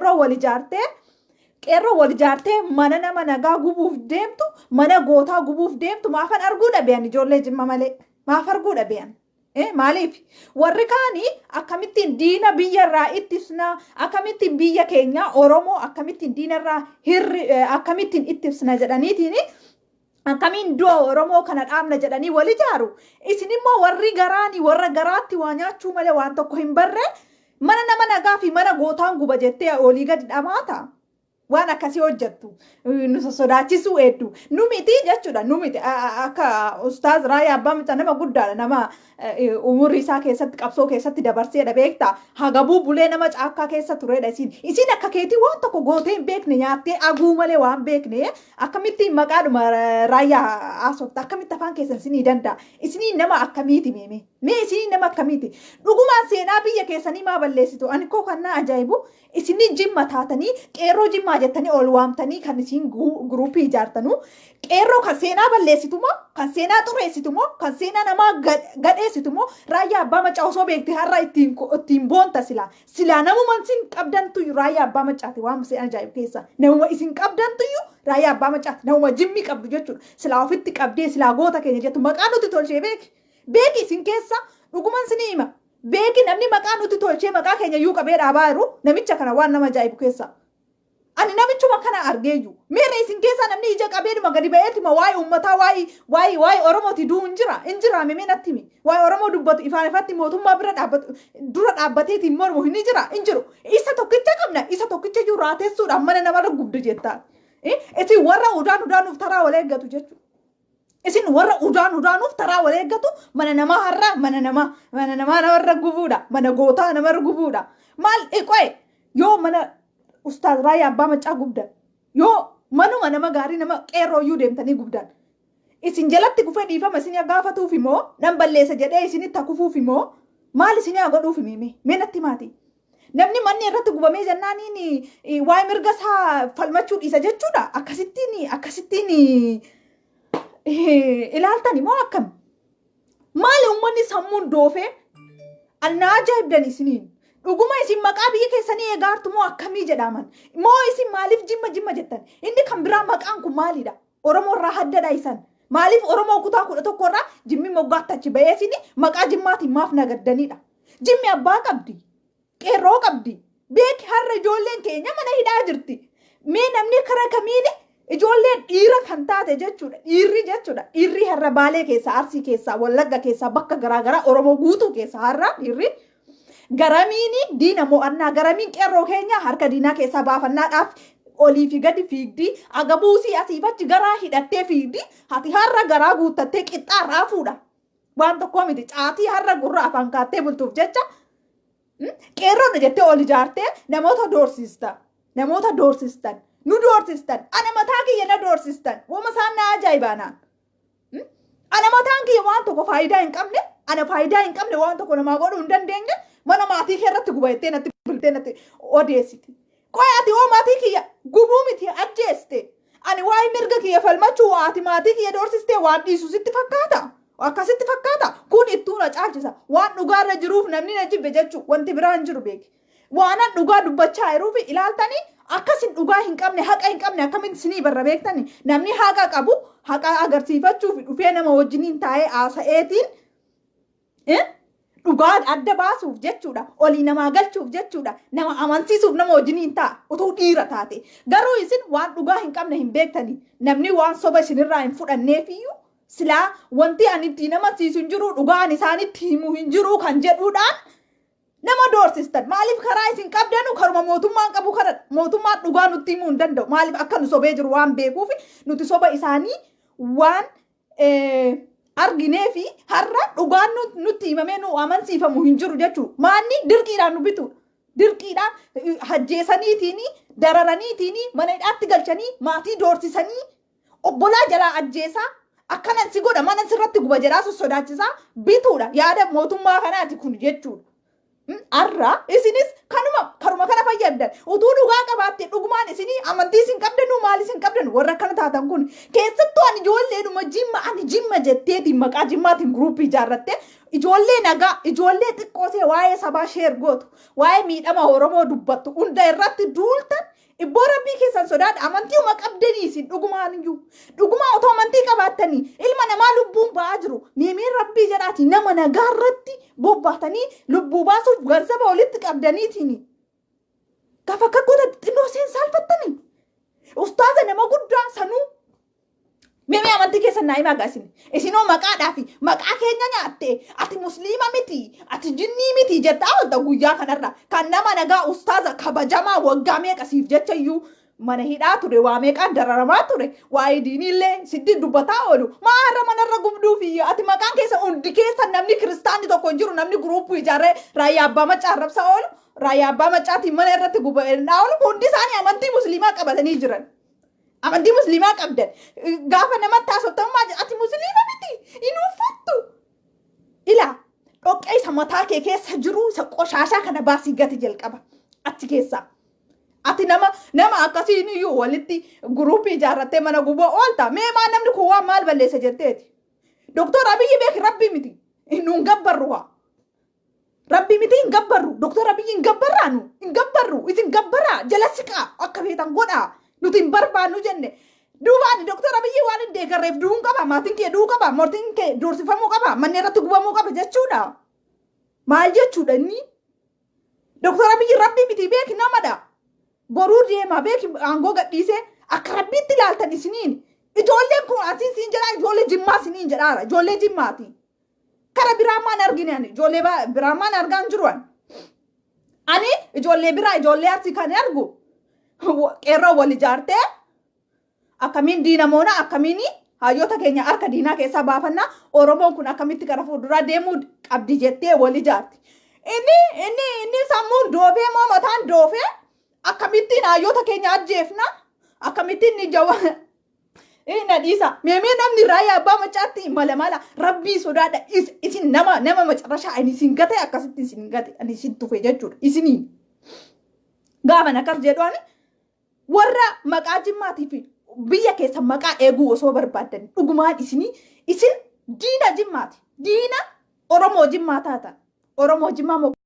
Qeerroo wal ijaartee, qeerroo wal ijaartee mana nama nagaa gubuuf deemtu, mana gootaa gubuuf deemtu maafan arguu dhabean ijoollee Jimma malee? Maaf arguu dhabean? Maaliif? Warri kaanii akkamittiin diina biyya irraa ittisna, akkamittiin biyya keenya Oromoo akkamittiin diina irraa hirri, akkamittiin ittisna jedhaniitiin, akkamiin du'a Oromoo kana dhaabna jedhanii wal ijaaru. Isin immoo warri garaanii warra garaatti waa nyaachuu malee waan tokko hin barre, mana nama nagaa fi mana gootaan guba jettee olii gadi dhamaata. Waan akkasii hojjettu nu sosodaachisuu hedduu nu miti jechuudha, nu miti. Akka Ustaaz Raayyaa Abbaa Macaa nama guddaadha, nama umurii isaa keessatti qabsoo keessatti dabarseedha, beektaa, hagabuu bulee nama caakkaa keessa turedha. Isin akka keetii waan tokko gootee hin beekne, nyaattee aguu malee waan beekne, akkamittiin maqaadhuma Raayyaa haasofta? Akkamitti afaan keessan isinii danda'a? Isinii nama akkamiiti? Meeme, mee isinii nama akkamiiti? Dhugumaan seenaa biyya keessanii maa balleessitu? Ani koo kan na ajaa'ibu, isinii Jimma taatanii, qeerroo Jimmaa jettanii ol waamtanii kan isin guruupii ijaartanu, qeerroo kan seenaa balleessitu moo, kan seenaa xureessitu moo, kan seenaa namaa gadheessitu moo? Raayyaa Abbaa Macaa osoo beekte har'a ittiin boonta silaa. Silaa namuma isin qabdantu Raayyaa Abbaa Macaati. Waan seenaa ajaa'ibu keessa namuma isin qabdantu Raayyaa Abbaa Macaati, namuma Jimmi qabdu jechuudha. Silaa ofitti qabdee silaa goota keenya jettu maqaa nuti tolchee. Beeki, beeki, isin keessa dhuguman sinii hima. Beeki, namni maqaa nuti tolchee maqaa keenya iyyuu qabee dhaabaa jiru namicha kana. Waan nama ajaa'ibu keessa. Ani namichuma kana argeeyyu. Meerre isin keessaa namni ija qabeedhuma gadi ba'eetuma waa'ee uummataa, waa'ee Oromooti du'u hin jira. Hin jira, mee natti himi. Waa'ee Oromoo dubbatu, ifaan ifatti mootummaa bira dhaabbatu, dura dhaabbateetiin mormu hin jira, hin jiru. Isa tokkicha qabna. Isa tokkicha iyyuu raatessuudhaan mana namarra gubdu jettaa. Isin warra udaan udaanuuf taraa wal eeggatu jechuudha. Isin warra udaan udaanuuf taraa wal eeggatu, mana namaa har'a mana namaa namarra gubuudha. Mana gootaa namarra gubuudha. Maal qo'e yoo mana Ustaaz Raayyaa Abbaa Macaa gubdan, yoo manuma nama gaarii, nama qeerroo iyyuu deemtanii gubdan. Isin jalatti kufee dhiifama isin gaafatuuf immoo, nan balleessa jedhee isinitti hakufuuf immoo, maal isin haa godhuuf himee? Mee natti maati? Namni manni irratti gubamee jennaaniin waa'ee mirga isaa falmachuu dhiisa jechuudha. Akkasittiin ilaaltani moo akkam? Maali uummanni sammuun doofee annaa ajaa'ibdan isiniin? Dhuguma isin maqaa biyya keessanii eegaartu moo akkamii jedhaman? Moo isin maaliif Jimma Jimma jettan? Inni kan biraa maqaan kun maalidha? Oromoo irraa haddadha isan. Maaliif Oromoo kutaa 11 irraa Jimmi moggaatti achi ba'ee isin maqaa Jimmaatiin maaf nagaddanidha? Jimmi abbaa qabdi. Qeerroo qabdi. Beeki, har'a ijoolleen keenya mana hidhaa jirti. Mee namni karaa kamiin ijoolleen dhiira kan taate jechuudha. Dhiirri jechuudha. Dhiirri har'a Baalee keessaa, Arsii keessaa, Wallagga keessaa, bakka garaagaraa Oromoo guutuu keessaa har'a dhiirri garamiini diina mo'annaa, garamiin qeerroo keenya harka diinaa keessaa baafannaadhaaf olii fi gadi fiigdi, agabuusii asiif achi garaa hidhattee fiigdi. Ati har'a garaa guuttattee qixxaa raafuudha. Waan tokkoo miti, caatii har'a gurra afaan kaattee bultuuf jecha qeerroodha jettee ol ijaartee namoota doorsista. Namoota doorsistan. Nu doorsistan. Ana mataa kiyya na doorsistan. Wama isaan na ajaa'ibaanaan. Ana mataan kiyya waan tokko faayidaa hin qabne, ana faayidaa hin qabne, waan tokko namaa godhuu hin dandeenye, mana maatii kee irratti guba jettee natti bultee natti odeessiti. Qoy, ati hoo maatii kiyya gubuu miti ajjeeste. Ani waa'ee mirga kiyya falmachuu ati maatii kiyya doorsistee waan dhiisu sitti fakkaata? Akkasitti fakkaata? Kun ittuu na caalchisa. Waan dhugaarra jiruuf namni na jibbe jechuu, wanti biraa hin jiru, beeki. Waanan dhugaa dubbachaa jiruuf ilaaltanii akkasin dhugaa hin qabne, haqa hin qabne akkamitti isinii barra beektani? Namni haqa qabu haqa agarsiifachuuf dhufee nama wajjiniin taa'ee haasa'eetiin dhugaa adda baasuuf jechuudha. Olii namaa galchuuf jechuudha. Nama amansiisuuf nama wajjiniin taa'a utuu dhiira taate. Garuu isin waan dhugaa hin qabne hin beektani. Namni waan soba isinirraa hin fudhanneefiyyuu silaa wanti ani ittiin amansiisu hin jiru, dhugaa ani isaanitti himu hin jiru kan jedhuudhaan nama doorsistan. Maaliif karaa isin qabdanu karuma mootummaan qabu kana, mootummaan dhugaa nutti himuu hin danda'u. Maaliif akka nu sobee jiru waan beekuuf, nuti soba isaanii waan arginee fi har'a dhugaan nutti himamee nu amansiifamu hin jiru jechuudha. Maanni dirqiidhaan nu bitudha. Dirqiidhaan hajjeesaniitiin, dararaniitiin, mana hidhaatti galchanii, maatii doorsisanii, obbolaa jalaa ajjeesaa, akkanan si godha, mana sirratti guba jedhaa sossodaachisaa bituudha. Yaada mootummaa kanaati kun jechuudha. Arra isinis kanuma karuma kana fayyaddan. Utuu dhugaa qabaatte, dhugumaan isinii amantii isin qabdanu, maal isin qabdanu? Warra akkana taatan kun, keessattuu ani ijoolleedhuma Jimma, ani Jimma jetteetiin maqaa Jimmaatiin guruupii ijaarratte, ijoollee nagaa, ijoollee xiqqoosee waa'ee sabaa share gootu, waa'ee miidhama Oromoo dubbattu hunda irratti duultan. Ibboo, rabbii keessan sodaadha. Amantiiuma qabdanii isin dhugumaan iyyuu? Dhugumaa otoo amantii qabaattanii, ilma namaa lubbuun ba'aa jiru, miimiin rabbii jedhaati, nama nagaa irratti bobbaatanii lubbuu baasuuf gansaba walitti qabdaniitiin gaafa akka goota xinnoo seen saalfattanii, ustaaza nama guddaa sanuu. Mimi, amantii keessan naa himaa gaa isin. Isinoo maqaadhaa fi maqaa keenya nyaatte, ati musliima miti, ati jinnii miti jettaa oolta guyyaa kanarra. Kan nama nagaa, ustaaza kabajamaa, waggaa meeqa siif jecha iyyuu mana hidhaa ture, waa meeqaan dararamaa ture, waa'ee diiniillee sitti dubbataa oolu. Maa har'a manarra gubduu fi ati maqaan keessa hundi keessa namni kiristaanni tokko hin jiru, namni guruuppii ijaarree Raayyaa Abbaa Macaa arrabsa oolu, Raayyaa Abbaa Macaatiin mana irratti guba'aa oolu, hundi isaanii amantii musliimaa qabatanii jiran. Amantii musliimaa qabdan gaafa namatti haasoftamummaa, ati musliima miti, hin uffattu. Ilaa, dhoqqee isa mataa kee keessa jiru, isa qoshaashaa kana baasii gati jalqaba achi keessaa. Ati nama akkasiin iyyuu walitti guruupii ijaarrattee mana guboo oolta. Mee maa namni kun waan maal balleessa jetteeti? Doktor Abiyyi beeki, rabbii miti. Nuun gabbarru haa. Rabbii miti, hin gabbarru. Doktor Abiyyi hin gabbarraa nu. Hin gabbarru. Isin gabbaraa. Jala siqaa. Akka feetan godhaa. Nuti hin barbaannu jenne. Duuba ani Doktor Abiyyi waan hin deeggarreef du'uun qaba. Maatiin kee du'uu qaba. Mortiin kee doorsifamuu qaba. Manni irratti gubamuu qaba jechuudha. Maal jechuudha inni? Doktor Abiyyi rabbii miti, beeki, namadha. Boruu deema, beeki, aangoo gadhiisee akka rabbiitti ilaaltan isiniin. Ijoolleen kun asiin siin jedhaa, ijoollee Jimmaa isiniin jedhaara. Ijoollee Jimmaati. Kara biraa maan argine ani? Ijoollee biraa maan argaa hin jiru ani? Ani ijoollee biraa, ijoollee Arsii kan argu, qeerroo wal ijaartee akkamiin diina moona, akkamiin hayyoota keenya harka diinaa keessaa baafannaa, Oromoon kun akkamitti gara fuulduraa deemuu qabdi jettee wal ijaarti. Inni sammuun doofee moo mataan doofee, akkamittiin hayyoota keenya ajjeefna, akkamittiin ni jawa na dhiisa. Meemee, namni Raayyaa Abbaa Macaatti mala mala, rabbii sodaadha. Isin nama macarrashaa ani isin gate, akkasitti isin gate, ani isin tufe jechuudha isiniin. Gaafan akkas jedhu, ani warra maqaa Jimmaatii fi biyya keessa maqaa eeguu osoo barbaaddan, dhugumaan isinii isin diina Jimmaati. Diina Oromoo Jimmaa taatan. Oromoo Jimmaa.